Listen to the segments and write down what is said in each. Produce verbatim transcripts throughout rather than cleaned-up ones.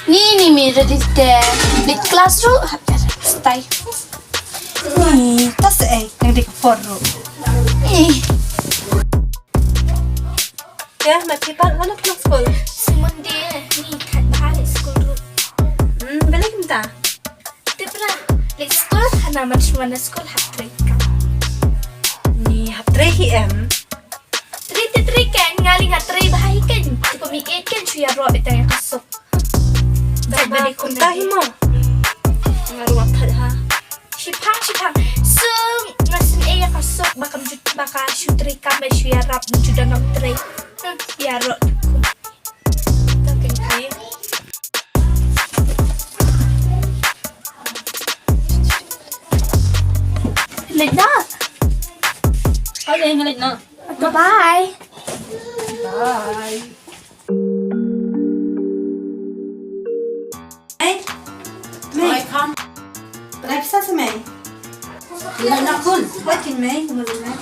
Ni ni mi ready te. Di class ruh hap jar. Stay. Ni tas eh yang di kepor ruh. Ni. Ya, ma pipat mana kelas school? Semonde ni kat bahar school ruh. Hmm, balik minta. Tip ra, leit skul hana man shu wan skul hap trei kam. Ni hap trei hi em. Trei te trei kan, nga lei nga trei bha hi kan. Te kum i et kan shu ïaroh ita ïa ka suk. Ba ba dei kum ta hi mo. Nga ruh thad ha. Shiphang shiphang. Sung nga sngewthuh ïa ka suk ba kam jut ba ka shu trei kam ba shu ïarap ju da nam trei. Hmm, ïaroh. Leit noh. Bye. Bye. Mei. Mei. Trai pisa sa mei. Leit noh khun. Wat kin mei, kumno mei.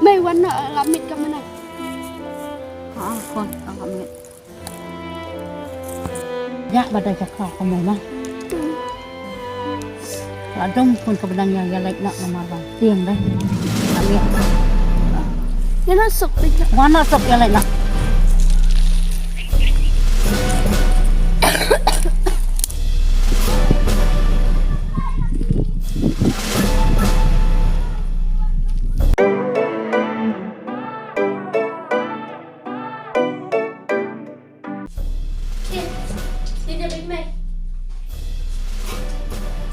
Mei, wan noh, la miet ka mane. Ha, khun, la miet. Ïa ba dei ka khlaw ka mei ma. La dum khun kaba dang ïa ïa leit noh namar ba tieng dei. Ïa noh suk dei. Wan noh suk ïa leit noh.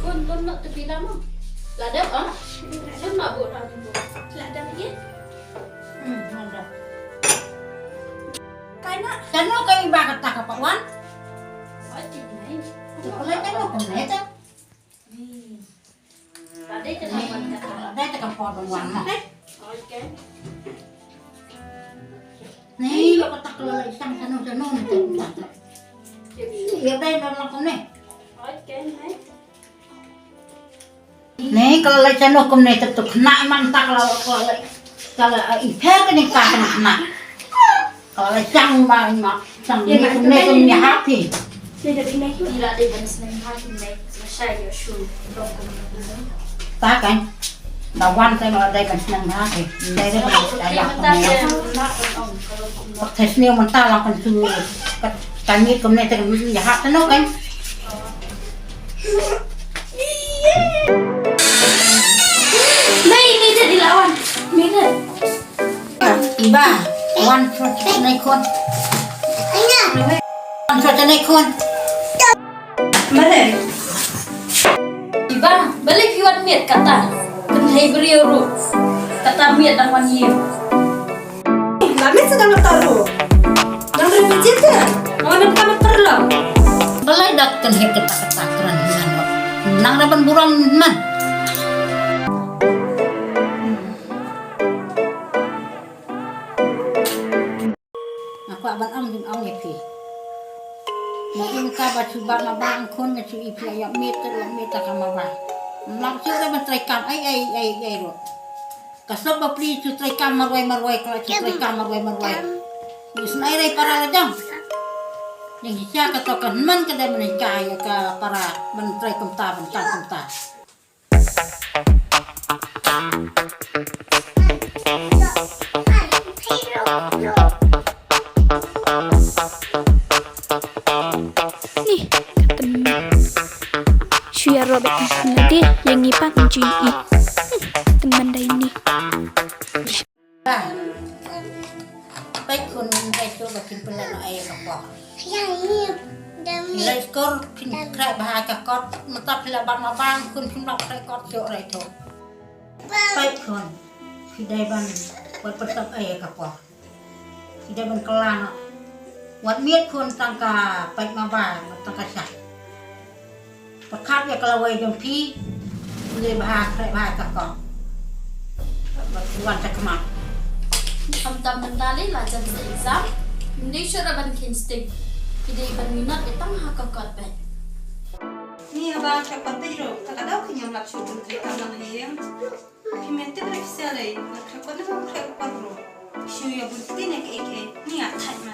Khun, khun, ma tu pila ma? La dep ah? Khun, ma bu na tu. La dep ye? Hmm, la dep. Kai na, kano kai ba kata ka pakwan? Oi, ti nai. Tu pala kano kumne ta? Ni. Dei te ka por ban wan ma. Ni lo ka tak lo lai sang sano sano ni te. Ïa dei ban la kumne. Ni ka lai sano kumne te tu khynnah man tak la ko lai. Ka la i pher ka ni ka khynnah. Ka la chang ba ma chang ni kumne kumne ha phi. Ni da bing nai ki la dei ban sneng ha ki nai ma shai yo shu. Ta kan. Ba wan ka la dei ban sneng ha ki. Dei dei ban ta ya. Pak tes ni man ta la kan shu. Ka ni kumne te kan ya ha ta no kan. Mei, mei, jadi lawan. Mei, mei. Iba, wan sot nai khun. Wan sot nai khun. Mane. Iba, balei phi wan miet kata. Pynhei briew ruh. Kata miet dang wan ïew. Lame sedang taruh. Nang ring pijit ya. Nang ring kamat perlu. Balai dak kan hek kata kata keran hinan lo. Nang raban burang man. Aku aban ang ding ang ya pi. Nga ïohi mynta ba shu bat maba, khun nga shu ïohi phi ïoh miet, ïoh miet ta ka maba. Ym lah shuh re ban trei kam ei ei ei ei ruh. Ka sop bapli shu trei kam marwei marwei, ka la shu trei kam marwei marwei. Ngi snai rei para la jong. Ïa ngi sha ka to ka hynmen ka dei ban hikai ïa ka para ban trei kumta ban kam kumta. Ni, ka tymmen. Shu ïaroh beit na de, ïa ngi pat ngi ju ïohi. Hmm, tymmen dei ni. Ba. Peit khun, peit shuh ba kin pynleit noh ei ka por. Phi leit skul phin khreh bha ka kot, mynta phi la bat maba khun phim lah khreh kot shuh re to. Peit khun, phi dei ban, wat pynleit ei ka por. Phi dei ban kylla noh. Wat miet khun tang ka peit maba, tang ka shah. Pyrkhat ïa ka lawei jong phi, leh bha, khreh bha ka kot. Bad wan shakhmat. Khamtam mynta lei la jan sa exam. Ym dei shuh ruh ban kheiñ sting. Phi dei ban minot ïa tang ha ka kot beit. Ni haba sha kot beit ruh, ta ka daw phi ngam lap shuh ban trei kam lang ha ïing. Phi me tip re phi sha lei, la khreh kot ne bym khreh kot ruh. Shu ïa bun ktien ïa kaei kaei, ni ïa thait ma.